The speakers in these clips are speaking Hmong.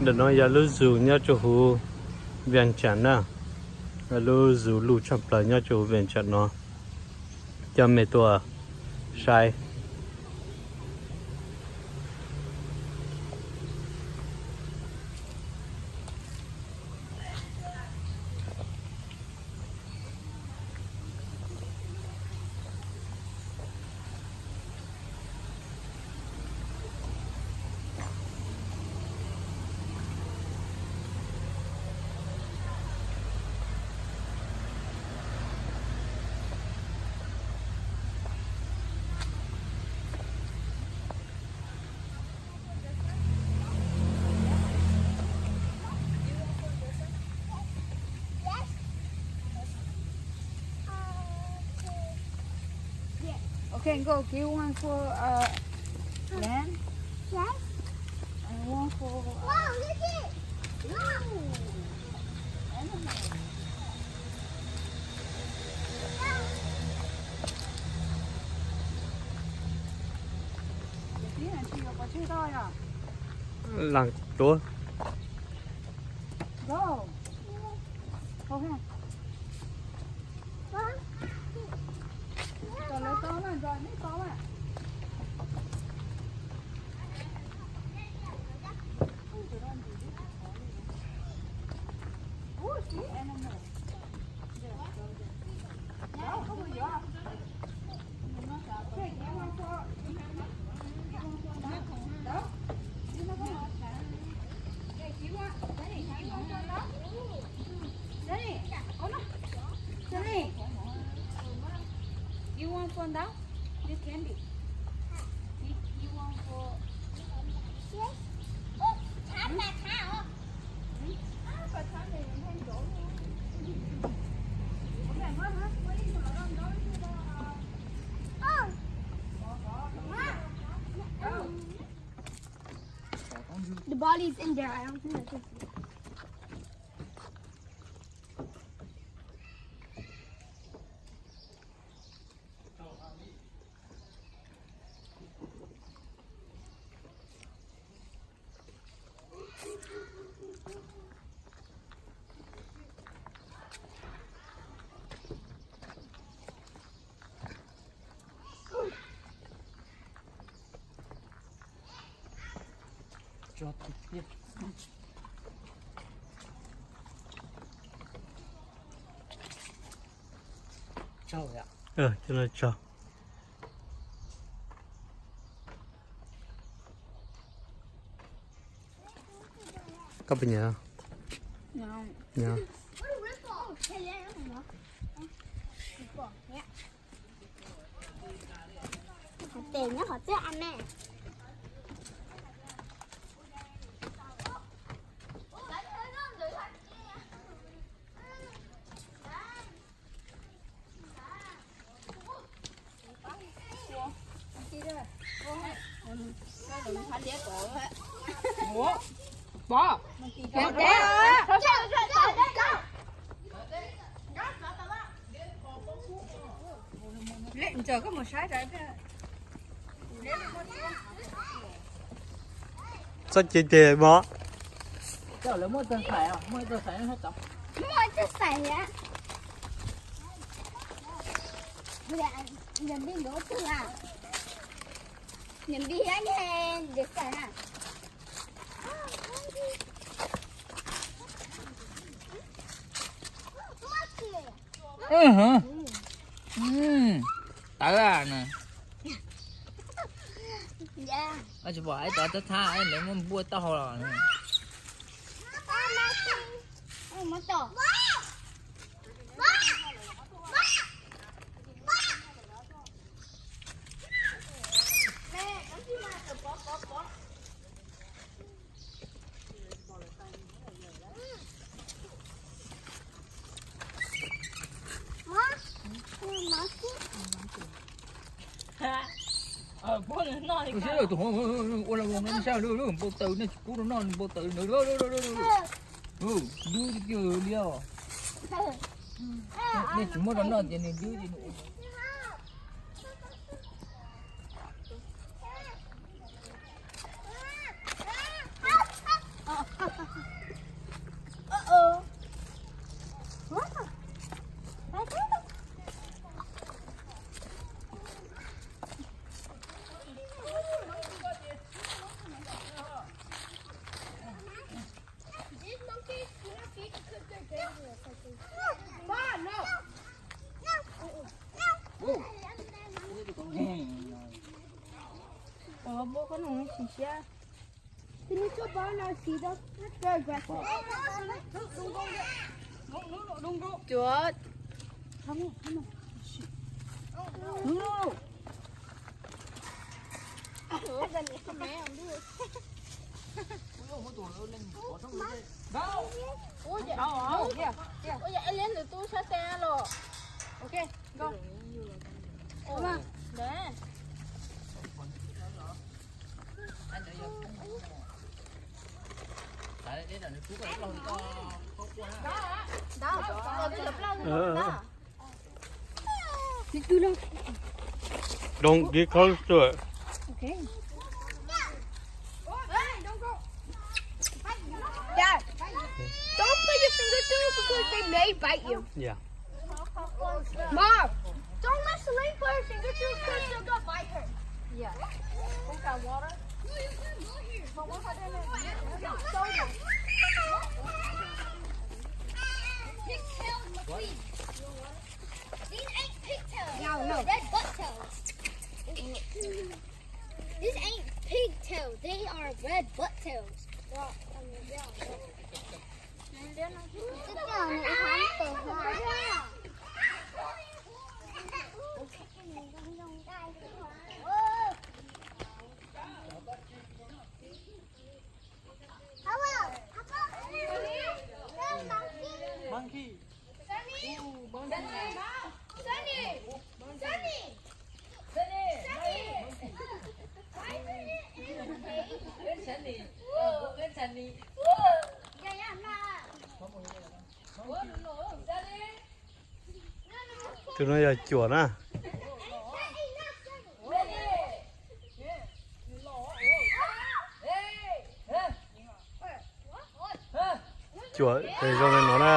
Ntawm no yog lub zoo nyob rau huv Vias Cas na, lub zoo luj tshaj plaws nyob rau huv Vias Cas no. Coj mej tuaj saib. Okay, go. Give one for uh, lamb. Yes. And one for uh, Whoa, look it. Look. Animal. Leej tuav. Daddy, oh no. Daddy, you want phone down? This candy. You, you want for... Yes. Oh, thả, thả, thả. The ball is in there. I don't think I can see it. Tso, tso. Koj puas nyiam? Nyiam. Tes nyob qhov twg a me? Txhob cia tes mog. Muaj ib tug xais a. Niam npij ntawd twg a? Niam npij thiab niam xais na. Tawv a. Tsis pom ib tod thab thab lawv muab npuaj taub hau los. Tus sawv daws tus hov ua la npau taws, npau taws nej tsis pub rau noj npau taws na. Dub tiag tiag li os. Nej tsis muab rau noj ces nws dub ces nws These monkeys do not feed because they're dangerous, I think. Mom, no. Ua, muab qhob noom no sim siab. Tus no cuab pob no sim da. Cuab. Ua yog eb liab nws tub sab tes los. Ok, go. Don't get close to it. Okay. Dad, don't put your finger through because they may bite you. Yeah. Mom, don't let Celine put her finger through because she'll go bite her. Yeah. We got water. Soda. Pigtails, McQueen. These ain't pigtails. No, no. Red butt tails. These ain't pigtails. They are red butt tails. Monkey. Ooh, monkey. Tus no yog cuam na. Cuam tes zoo li no na.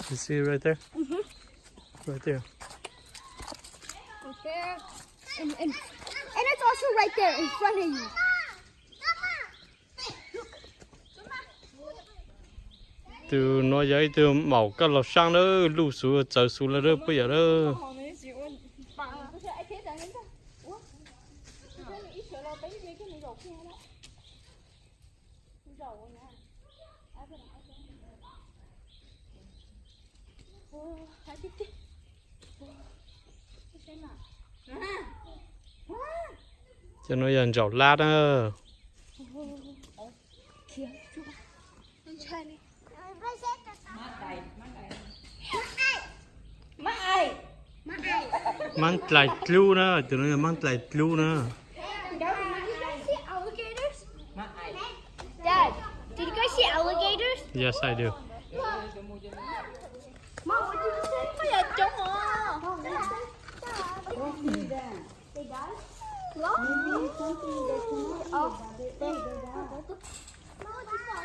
You see it right there? Right there. Right there. And, and, and it's also right there in front of you. Tus no yog ib tug maum kaj laug sab na, luj xub txawv xub lawm pub yam lawm. Cov no yog ntsaum lab na. Maab dlais dlub na, cov no yog maab dlais dlub na. Dad, did you guys see alligators? Yes, I do. Mom, what did you say? Oj, yog coob os. They died? Maybe something they cannot eat, but they eat, they die. Mom, what you saw?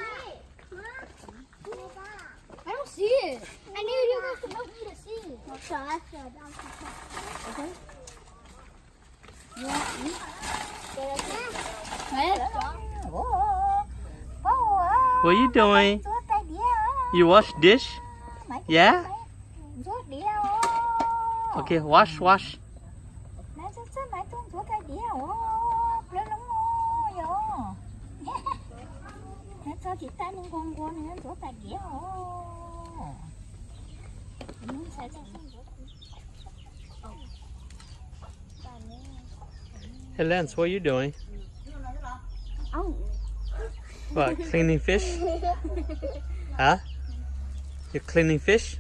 I don't see it. I need you guys to help me to see. Okay. What are you doing? You wash dish? Yeah? Okay, wash, wash. Hey, Lance, what are you doing? What, cleaning fish? Huh? You cleaning fish?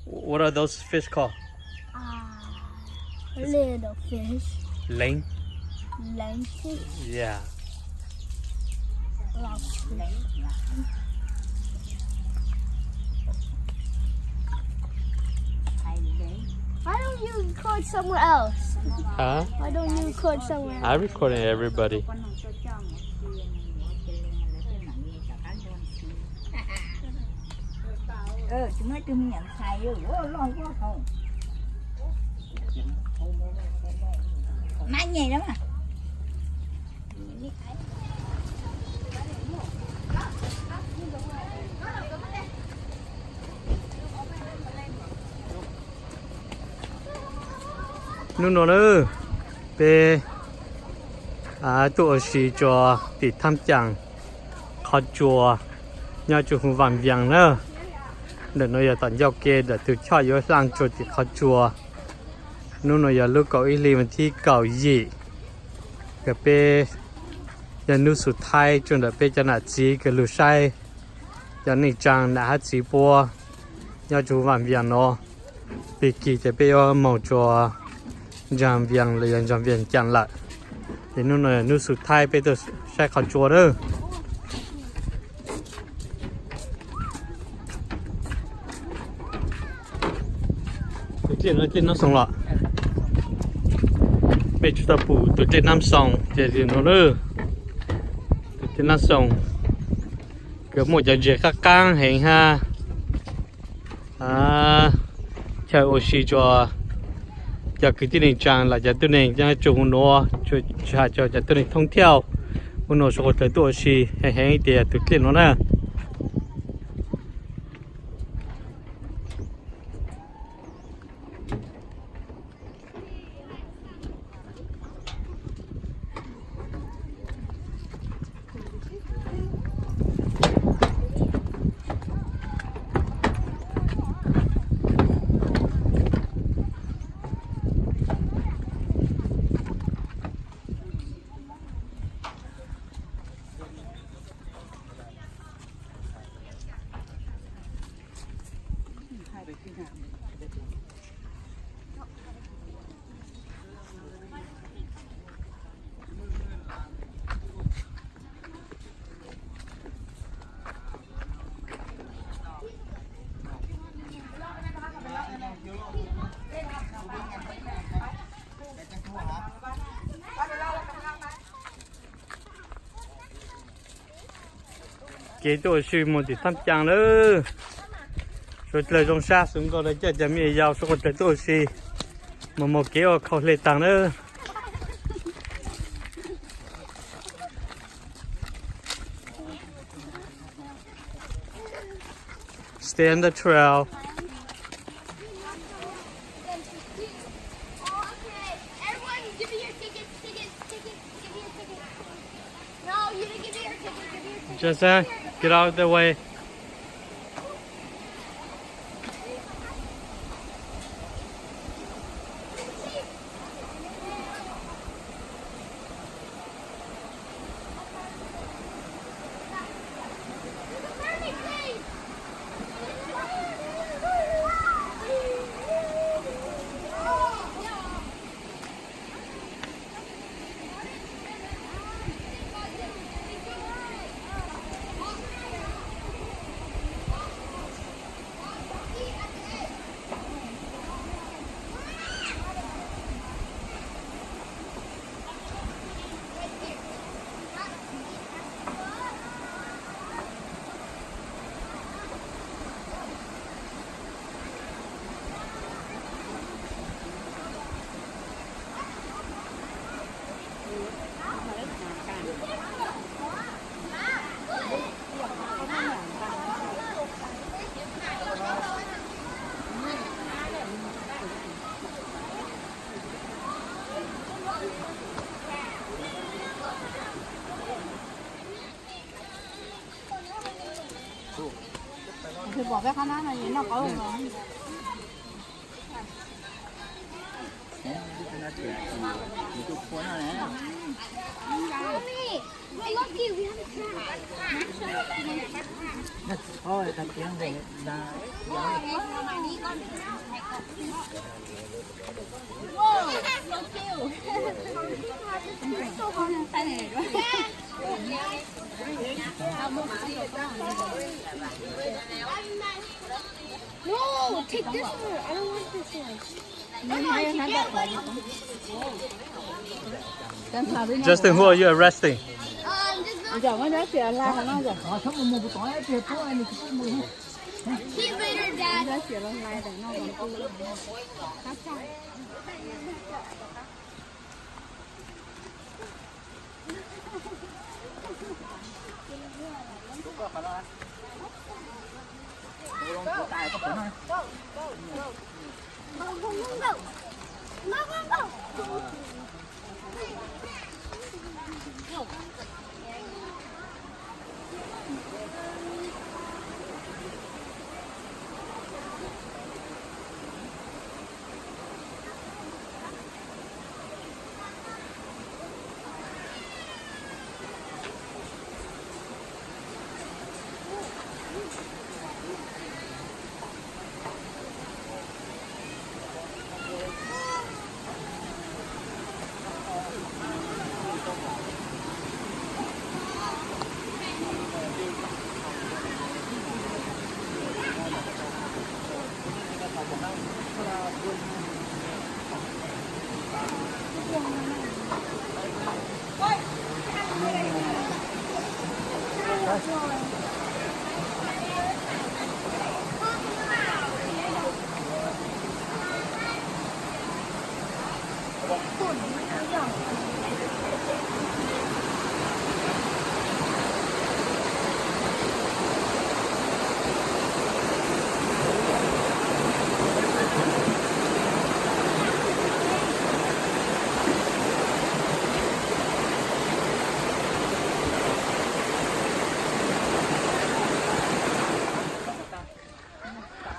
What are those fish called? Ah, little fish. Len? Len fish. Yeah. Lobster. Why don't you record somewhere else? Huh? Why don't you record somewhere else? I recording everybody. Hnub no na, peb tuaj ua si rua tim Thab Caas qhov tsua nyob rua hu Vaam Viam na. Ntawm no yog tom ncauj ke ntawm tug choj yuav laaj rua tim qhov tsua. Hnub no yog lub kaum ib hli vas thib kaum yim, yog peb, yog hnub xus thaib rua ntawm peb cov nam txiv kws lug saib cov neej tsaa nam hab txiv puab nyob rua Vaam Viam no. Pig kig ces peb yuav moog rua Ntsaag Viam los yog Ntsaag Viam Caas lawm. Ces hnub no hnub xus thaib peb tuaj saib qhov tsua na. Tus dlej no dlej Naab Xoo los? Peb tsuas tau pum tus dlej Naab Xoo ces no na. Tus dlej Naab Xoo kws muaj cov ntses qaab qaab heev hab chaw ua si rua cov kwv tij neej tsaa los cov tuab neeg nyob rua huv nuav, tsis has rua cov tuab neeg thoob thiab. Huv nuav suav dlawg tuaj ua si heev heev tias tus dlej no na. Kev tuaj ua si mus tim Thab Caa lawm. Suav dlawg zoo sab xwb nkaus li, coj cov me nyuam yaus suav dlawg tuaj ua si, mus mus kev ua khau hle taag lawm. Stay on the trail. Justin, get out of the way. No, take this one. I don't want this one. Justin, who are you arresting? Um, this one. See you later, Dad.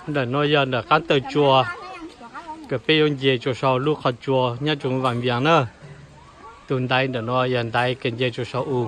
Ntawm no yog ntawm qab taw tsua, kws peb yuav nce tsuas saum lub qhov tsua nyob tsoom Vam Vias na. Tus ntaiv ntawm no yog ntaiv kws nce tsuas saum u.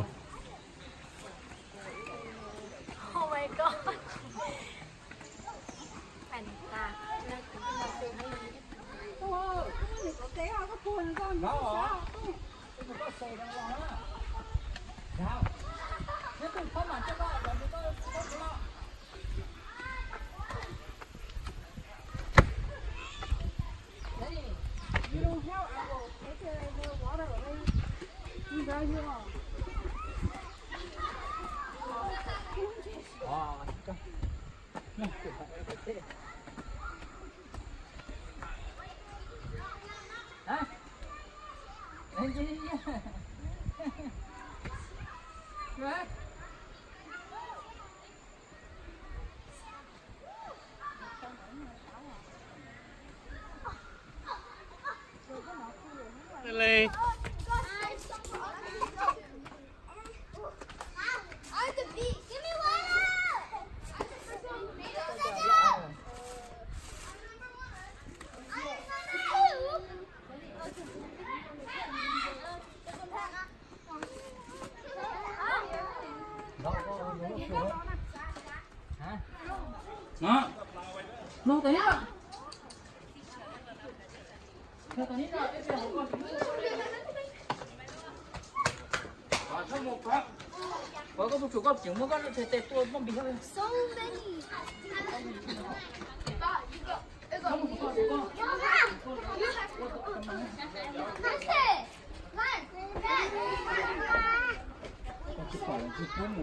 So many.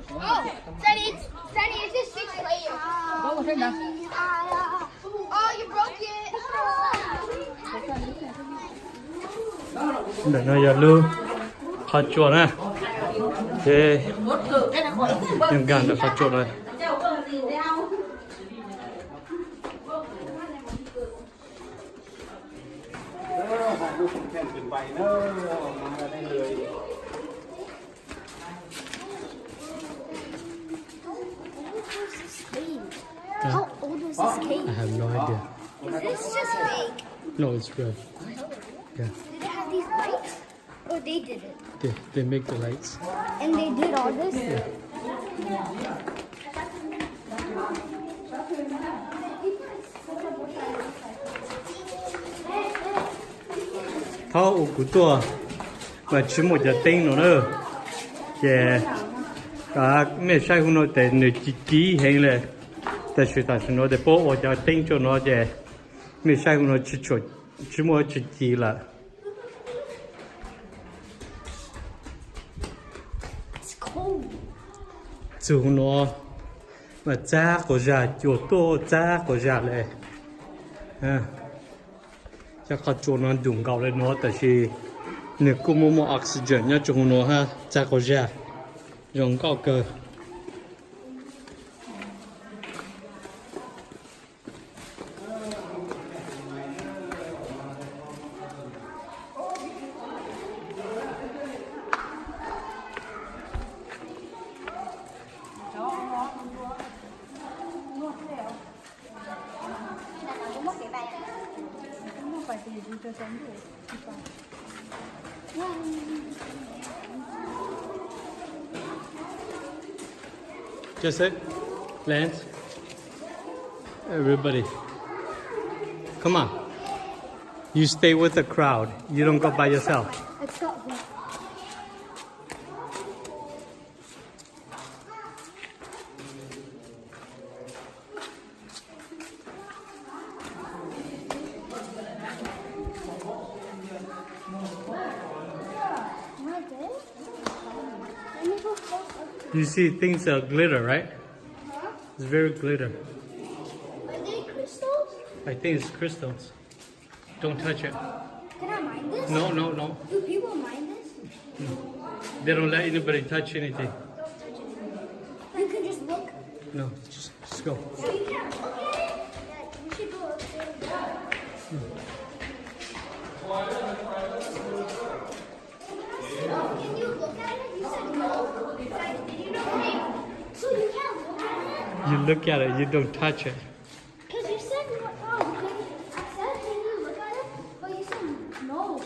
Oh, Sunny, it's, Sunny, it's just six layers. Oh, you broke it. Ntawm no yog lub qhov tsua na, ces nkag ntawm qhov tsua no. How old was this cave? I have no idea. Is this just fake? No, it's real. Yeah. Did it have these lights? Or they did it? They, they make the lights. And they did all this? Yeah. Thaum ub kuv tuaj mas tsis muaj cov teeb no na, ces mej saib hauv no tes nws ci ci heev le, tab sis tam sim no tes puab ua cov teeb tso no ces mej saib hauv no tsis muaj tsis ci lawm. Txug hauv no mas txag quas zag, cua tuaj txag quas zag le. Cov qhov tsua no ntuj nkaus le no tab sis nws kuj muaj muaj oxygen nyob rau hauv no hab, txag quas zag zoo nkauj kawg. Jesse, Lance, everybody, come on. You stay with the crowd. You don't go by yourself. Let's go. You see things that glitter, right? Huh? It's very glitter. Are they crystals? I think it's crystals. Don't touch it. Can I mine this? No, no, no. Do people mine this? No. They don't let anybody touch anything. Don't touch it. You can just look. No, just, just go. So you can't look at it? Yeah, we should go up there. Can you look at it? You said no. Did you know? So you can't look at it? You look at it, you don't touch it. 'Cause you said no. Oh, can you, I said, can you look at it? But you said no.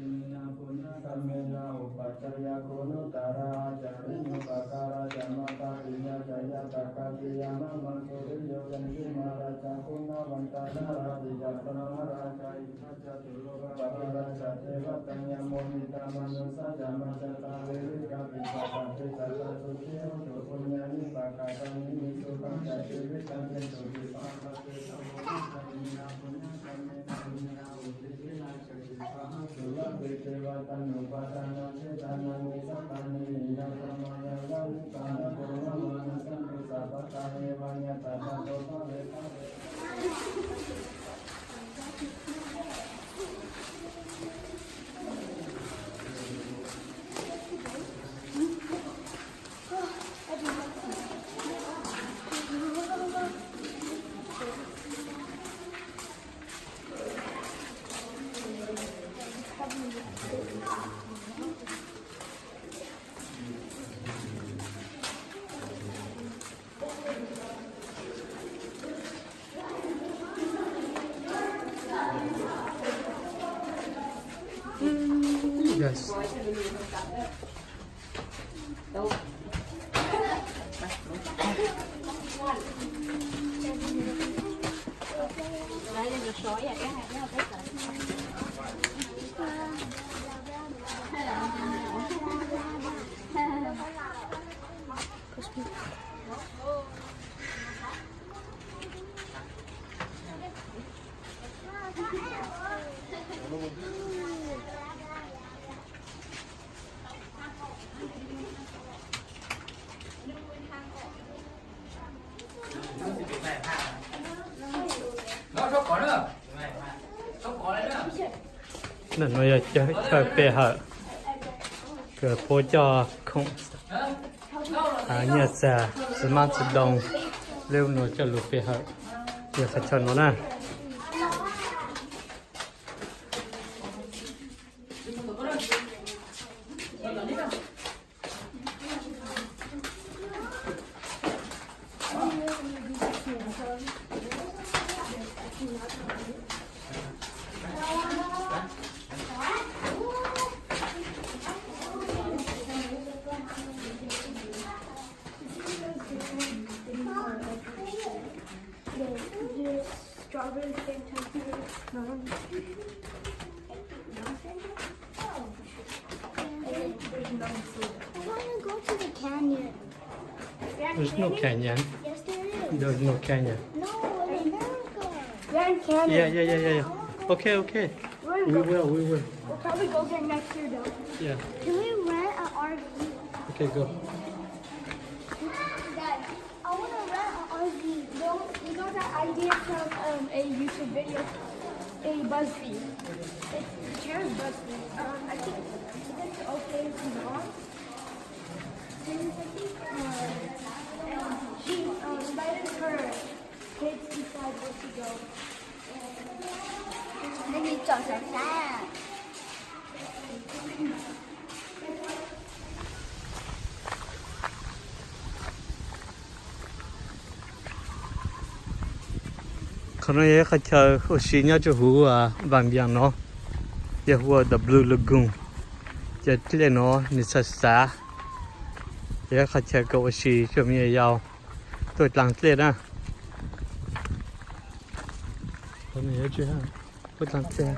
Iminā puññakammena upajjhāyā guṇuttarā ācariyūpakārā ca mātā pitā ca ñātakā piyā mamaṃ suriyo candimā rājā guṇavantā narāpi ca brahmā rājā indā ca catulokapālā ca devatā yamo mittā manussā ca majjhattā verikāpi ca sabbe sattā sukhī hontu puññāni pakatāni me sukhaṃ ca tividhaṃ dentu khippaṃ. Yes. Ntawm no yog chaw pe hawm, kws puab coj khoom nyiaj txag, xwb mab xwb doo, lub no coj lug pe hawm, yog qhov chaw no na. Strawberry Fanta. No. There's no soda. I wanna go to the canyon. There's no canyon. Yes, there is. There's no canyon. No, in America. Grand Canyon. Yeah, yeah, yeah, yeah, yeah. Okay, okay. We're gonna We go. will, we will. We'll probably go there next year, though. Yeah. Can we rent an R V? Okay, go. Dad, I want to rent an R V. Though we got that idea from um, a YouTube video, a BuzzFeed. It's Jared BuzzFeed. Um, I think it's okay if you want. She um, invited her kids decide where to go. Ntawm no chọn sab sab. Qhov no yog ib qhov chaw ua si nyob rau huv Vaj Viam no, yog hu ua The Blue Lagoon. Ces dlej no nws xav xav, yog ib qhov chaw kws ua si rau me nyuam yaus tuaj dlaag dlej na. Tuaj dlaag dlej.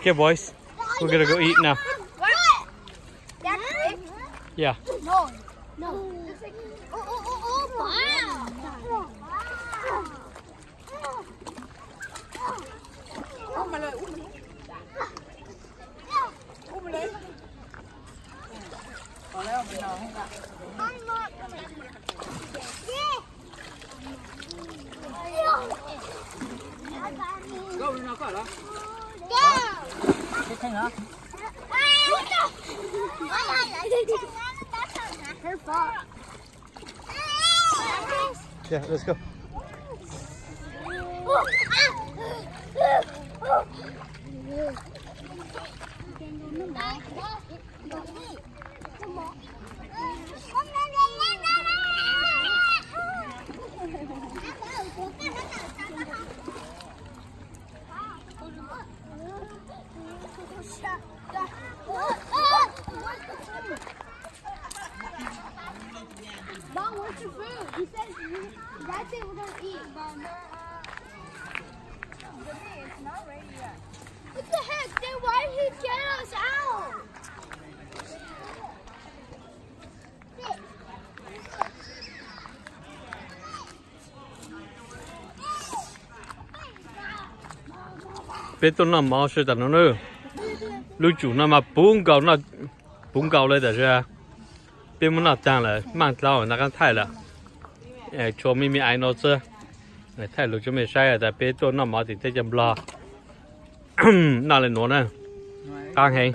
Okay, boys, we're gonna go eat now. Yeah. Yeah, let's go. Mom, where's your food? He says you, that's it, we're gonna eat. But the meat is not ready yet. What the heck? Then why did he get us out? Peb tuaj noj mov sawv tam no na. Lub tsum no mas puv nkaus, puv nkaus li tam sim peb muab noj tag lawm, maj dlaub noj qab thaij lawm. Tshuav me me aiv no xwb. Thaij lus rau mej saib tas peb tuaj noj mov tim teb chaws Nplog. Noj li nuav na, qab heev.